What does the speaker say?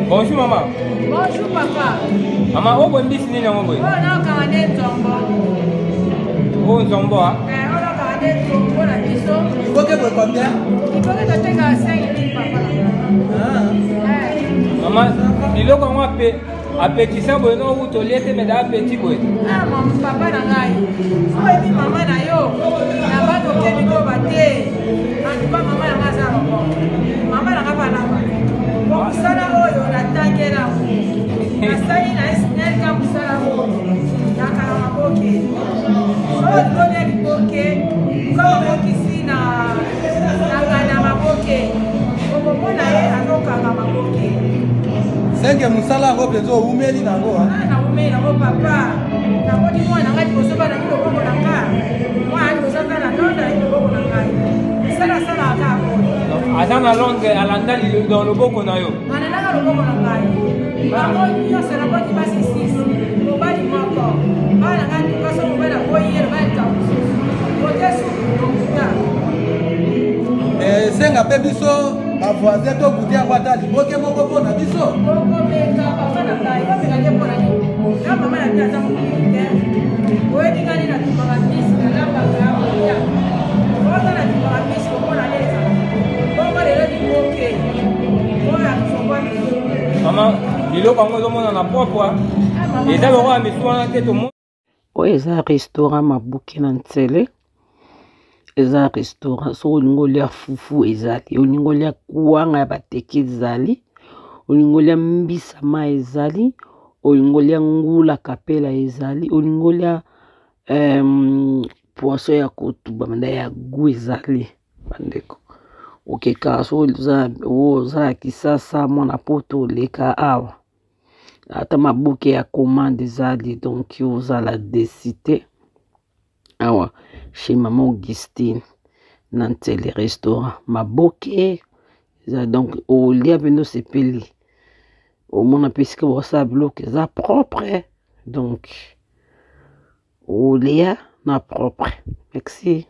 Bonjour maman. Bonjour papa. Maman, oyo boye mbisi nini yango boye? Oyo naokanga nde nzombo. Oyo nzombo a? Eh, oyo naokanga nde nzombo na biso. Liboke boye combien? Liboke totekaka 5000 papa. Ah. Eh. Maman, biloko yango ape apetisa boye no uta olie te meda apeti boye. Ah, papa na ngai. Oyebi mama na yo na bato okebi koba te. Antuka mama na ngai aza loko. Mama na ngai balaba. Po mosala oyo natangela nasali na snelka mosala oyo nakanga maboke. Oyo likolo ya liboke, luka mabokisi na na maboke. Okomona ye azokanga maboke. Senge mosala yango mpenza owumeli na yango. Nawumeli nango papa. Nakoti mwana ngai liboso bana loboko na nga. Mwana liboso aza na Londres ayi loboko na ngai. Mosala asalaka kaka oyo. Aza na Londres alanda dans loboko na yo. Alandaka loboko na ngai. Bango nyonso naboti basi 6 mobali moko. Bana ngai tuka so mobali aboyi ye mobali likambo mosusu. Kote suku lokuta. Esenga mpe biso bavoisin tokuti yango ata liboke moko mpo na biso. Okomeka papa na ngai, omeka nde mpo na nini? Nga mama na bino aza mokili te. Oyebi nga nde natumbaka mbisi, nalambaka olia. Oza natumbaka mbisi komona nde ezala. Bongo lelo liboke oyo ya nzombo Mama, biloko yango ezomonana propre. Eza lokola misu wana te tomoni. Oyo eza restaurant Mabuke na Nsele. Eza restaurant soki olingi olia fufu ezali, olingi olia kwanga ya bateke ezali, olingi olia mbisa mayi ezali, olingi olia ngula kapela ezali, olingi olia poisson ya kotuba banda ya gout ezali bandeko. Okeka soki oza na Kisasa mwana poto oleka awa ata maboke ya commande ezali donc ozala desi te awa chez mama Augustine na Nsele restaurant maboke eza donc olia mpenza osepeli omona mpe esika bakosala biloko eza propre donc olia na propre merci.